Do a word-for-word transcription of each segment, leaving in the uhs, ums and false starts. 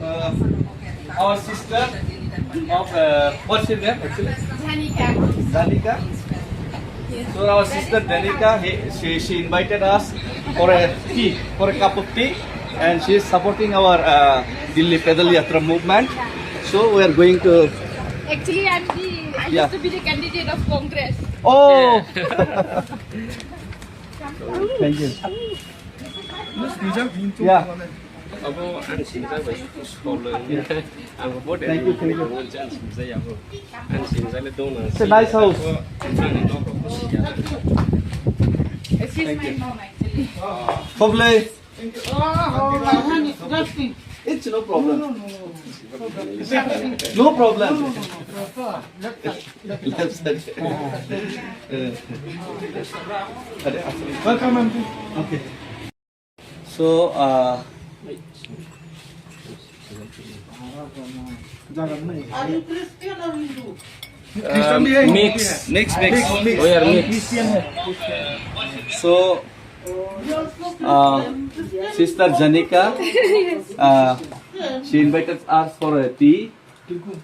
Uh, our sister of, uh, what's your name actually? Dhanika. Dhanika. So our sister Dhanika, he, she, she invited us for a tea, for a cup of tea, and she is supporting our, uh, Delhi Pedal Yatra movement. So we are going to. Actually, I'm the, I Yeah. used to be the candidate of Congress. Oh. Thank you. Yeah. Abo ang sinijak bai school lo. Ang bo Thank you, thank you. Ang sinijak le dong na. It's a nice house. Ang nok rok. She's my mom, actually. Hopefully. Oh, oh, my hand is dusty. It's no problem. No, no, no, no. No problem. No, no, no, no. Left side. Welcome, aunty. Okay. So, uh, Are you Christian or Hindu? Christian bhi hai, Hindu bhi hai. Mix, mix, mix. Mix, mix. We are mix. Christian hai. So, uh, Sister Dhanika, uh, she invited us for a tea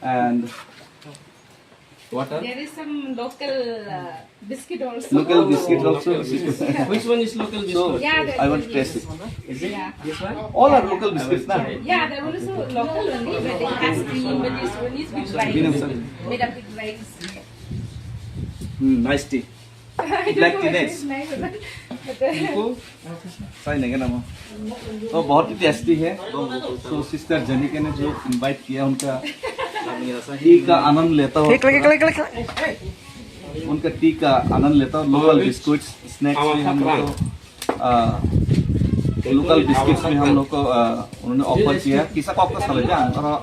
and Water? There is some local, uh, biscuit also. Local biscuit also. Which one is local biscuit? So, yeah, I want to taste it. Is it this one? All are local biscuits, na? Yeah, there are also local only, but it has cream, but this one is with rice. Made up with rice. Hmm, nice tea. Black tea next. Sai nahi na mo. तो बहुत ही टेस्टी है। तो सिस्टर जनिका ने जो इनवाइट किया, उनका टी का आनंद लेता हुआ, उनका टी का आनंद लेता हुआ, लोकल बिस्कुट्स, स्नैक्स भी हम लोग को, आ, लोकल बिस्किट्स भी हम लोग को, आ, उन्होंने ऑफर किया। किसा को ऑफर कर लेते हैं, और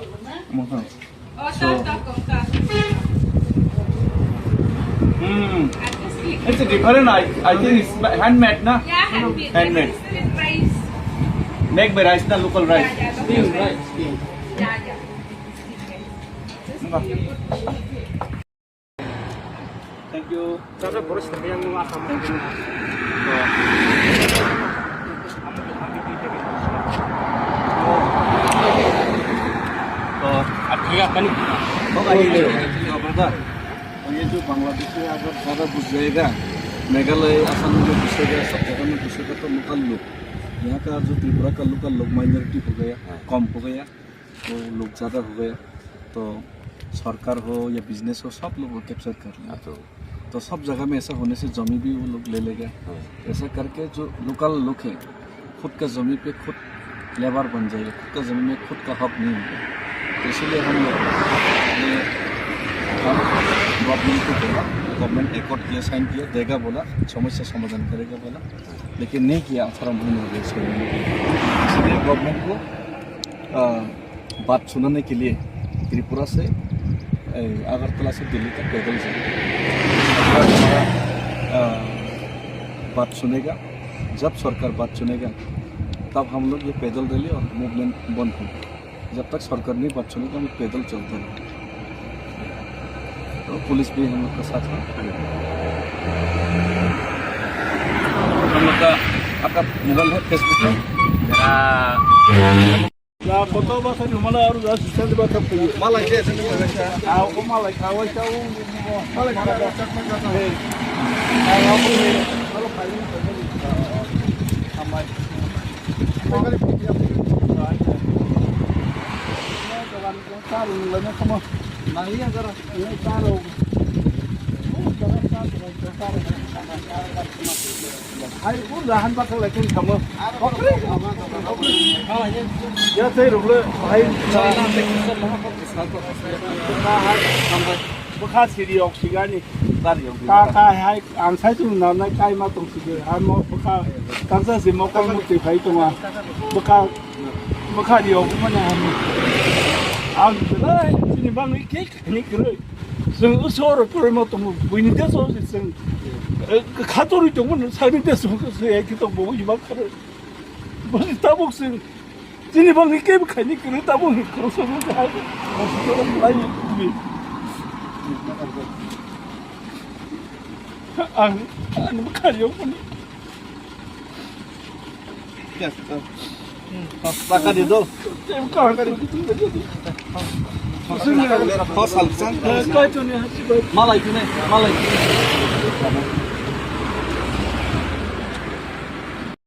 Hmm. It's a different, I, I think it's handmade, na? Yeah, handmade. Handmade. This is rice. Make by rice, na, local rice. Yeah, yeah, local rice. Steam rice, steam. Yeah, yeah. Thank you. Thank you. तो, तो, तो, brother, और ये जो बांग्लादेशी अगर ज़्यादा घुस जाएगा, मेघालय, असम में घुसेगा, सब जगह में घुसेगा, तो लोकल लोग, यहाँ का जो त्रिपुरा का लोकल लोग माइनॉरिटी हो गया, हाँ। कम हो गया, वो लोग ज़्यादा हो गया, तो सरकार हो या बिजनेस हो, सब लोग को कैप्चर कर लेगा। हाँ, तो तो सब जगह में ऐसा होने से जमीन भी वो लोग ले लेगा। हाँ। ऐसा करके जो लोकल लोग हैं, खुद का जमीन पे खुद लेबर बन जाएगा, खुद का जमीन में खुद का हक नहीं होगा। तो इसीलिए हम लोग ने हम गवर्नमेंट को बोला, गवर्नमेंट एकॉर्ड किया, साइन किया, देगा बोला, समस्या समाधान करेगा बोला, लेकिन नहीं किया। अठारह महीने हो गए इसको। इसीलिए गवर्नमेंट को अ, बात सुनाने के लिए त्रिपुरा से, ए, अगरतला से दिल्ली तक पैदल जाएंगे। सरकार हमारा, अ, बात सुनेगा। जब सरकार बात सुनेगा, तब हम लोग ये पैदल रैली और मूवमेंट बंद होगा। जब तक सरकार नहीं बात सुनेगा, हम पैदल चलते रहेंगे। तो पुलिस भी हम लोग का साथ है। हम लोग का, आपका मोबाइल है, फेसबुक है? मेरा Ya, koto basa ni humala aru da sisa di bata puyo. Malai je sini malai sa. Ah, ko malai ka wai sa u. Malai ka wai sa. Hey. Ah, apu ni. Alo kai ni. Amai. Nai ya gara. Hai, ur rahan bakal lai kung kamo. Ya, tei rung le, hai. Bwkha siri ok sigani. Ka, ka, hai, ang sai tung na, na, kai ma tong sigi. Hai mo, bwkha, tangsa si mo, kol mo tei phai tonga. Bwkha, bwkha ri ok mo na, hai. Ang, lai, sini bang, ik, ik. Hini kwrwi. Chwng o sohoro kwrwi ma tongo. Buini deso se chwng, eh, khatorwi tongmano, sakni deso se hai khe tongbo ima kwrwi. Boni tabuk chwng chini bangni kebo khaini kwrwi, tabuk ni khoroksa no kahai. Ang, ang bwkha riyokmani. Yes, sir. Malai, malai.